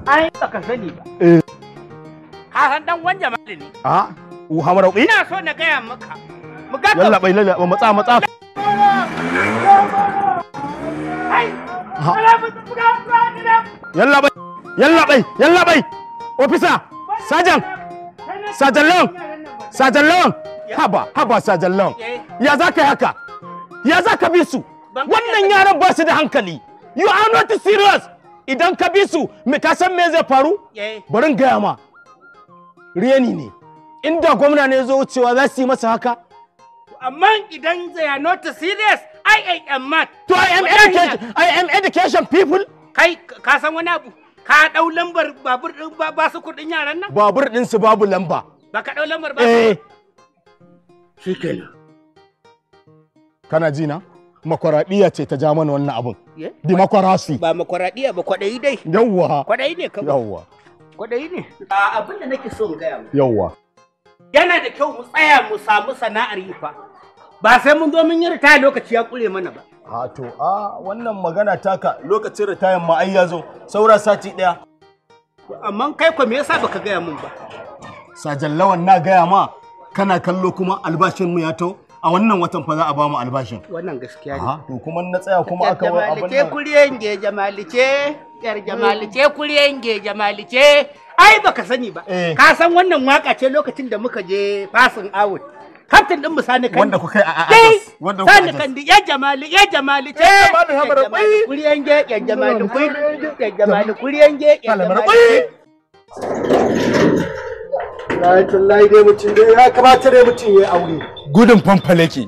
Ai baka sani ba. Eh. Ka san dan wan Jamali ne. A u hamara Ina so na gaya maka. Mu ga Yalla bai lalla matsa matsa. Ai. Yalla bai yalla bai yalla bai. Officer, Sergeant. Sergeant Long. Sergeant Long. Haba haba Sergeant Long. Ya za ka yi haka? Ya za ka bi su? Wannan yaran ba su da hankali. You are not serious. Idan ka bi su, me ka san me zai faru? Bari in gaya ma. Reni ne. Inda gwamna ne zo wucewa za su yi masa haka? Amma idan they are not serious, I am mad. To I am education, I am education people. Kai ka san wani abu? Ka dau lambar babur din ba su kudin yaran nan? Babur din su babu lamba. Ba ka dau lambar ba? Eh. Shikenan. Kana ji na? Makwaraɗiya ce ta ja mana wannan abun. Democracy. Ba makwaraɗiya ba, kwaɗayi dai. Yawwa. Kwaɗayi ne kawai. Yawwa. Kwaɗayi ne. Abin da nake so in gaya mu. Yawwa. Yana da kyau mu tsaya mu samu sana'ar yi fa. Ba sai mun zo mun yi ritaya lokaci ya kure mana ba. A to a wannan magana taka lokacin ritayan ma ai ya zo saura sati ɗaya. Amma kai ko me yasa baka gaya mun ba? Sajan Lawan na gaya ma kana kallo kuma albashin mu ya to. A wannan watan fa za a ba mu albashin. Wannan gaskiya ne. To kuma na tsaya kuma aka wai abin nan. Kuriyenge jamalice, yar jamalice kuriyenge jamalice. Ai baka sani ba. Ka san wannan waka ce lokacin da muka je passing out. Captain din mu Sani Kandi. Wanda kuka yi a Adas. Wanda kuka Sani Kandi ya jamali ya jamalice. Kuriyenge ya jamali kuriyenge ya jamali kuriyenge ya jamali. Wallahi dai mutum dai ya kamata dai mutum ya aure. Gudun fanfalaki.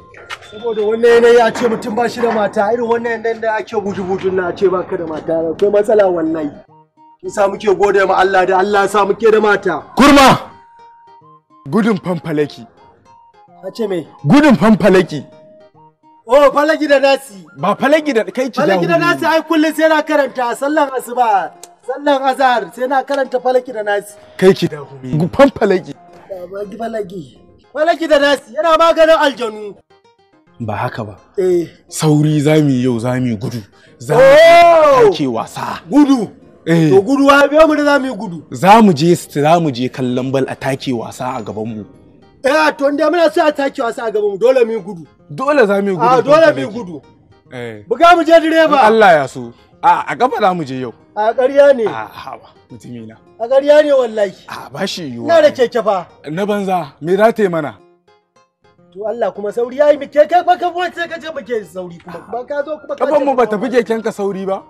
Saboda wannan yanayi a ce mutum ba shi da mata, irin wannan yanayin da ake buju-bujun na a ce ba ka da mata, akwai matsala wallahi. Sa muke gode ma Allah da Allah sa muke da mata. Kurma! Gudun fanfalaki. A ce me? Gudun fanfalaki. Oh, falaki da nasi. Ba falaki da kai ki dawo. Falaki da nasi ai kullum sai na karanta sallan asuba. Sallan azhar sai na karanta falaki da nasi. Kai ki dawo. Fanfalaki. Falaki. Falaki da nasi yana maganin aljanu. Ba haka ba. Eh. Sauri zamu yi yau zamu yi gudu. Zamu ake wasa. Gudu. Eh. To gudu wa biyo mu da zamu yi gudu. Zamu je zamu je kallon bal a take wasa a gaban mu. Eh to inda muna so a take wasa a gaban mu dole mu yi gudu. Dole zamu yi gudu. A dole mu yi gudu. Eh. Buga mu je direba. Allah ya so. A gaba za mu je yau. A ƙarya ne. A hawa mutumina. A ƙarya ne wallahi. A ba shi yiwuwa. Ina da keke fa. Na banza me za ta yi mana? To Allah kuma sauri yayi mu keke ba ka sai ka ce muke sauri kuma ba ka zo kuma ka. Kafan mu ba tafi keken ka sauri ba.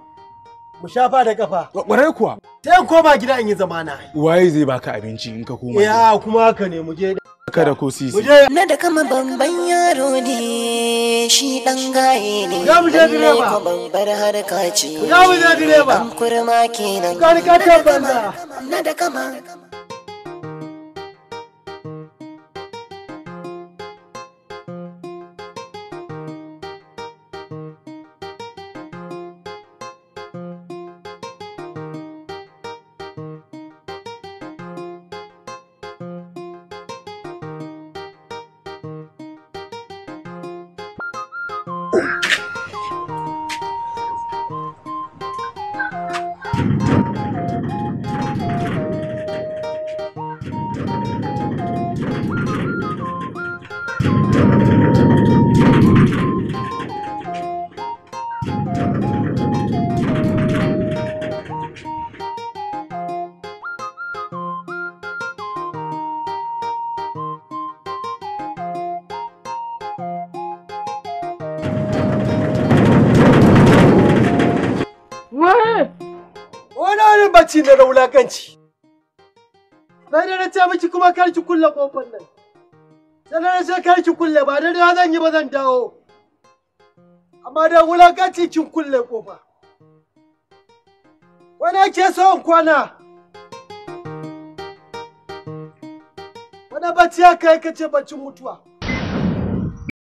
Mu shafa da kafa. Ƙwarai kuwa. Sai in koma gida in yi zamana. Waye zai baka abinci in ka koma? Ya kuma haka ne mu je. Kada ko sisi. Na da kama bamban yaro ne shi dan gaye ne. Ya mu je direba. Ko bambar harka ce. Ya mu je direba. Dan kurma kenan. Ka ka tabbata. Na da kama. Wani bacci na wulakanci. Sai da na ce miki kuma kar ki kulle kofar nan. Sai da na ce kar ki kulle ba da zan yi ba zan dawo. Amma da wulakanci kin kulle kofa. Wani ake so in kwana. Wani bacci ya kai kace baccin mutuwa.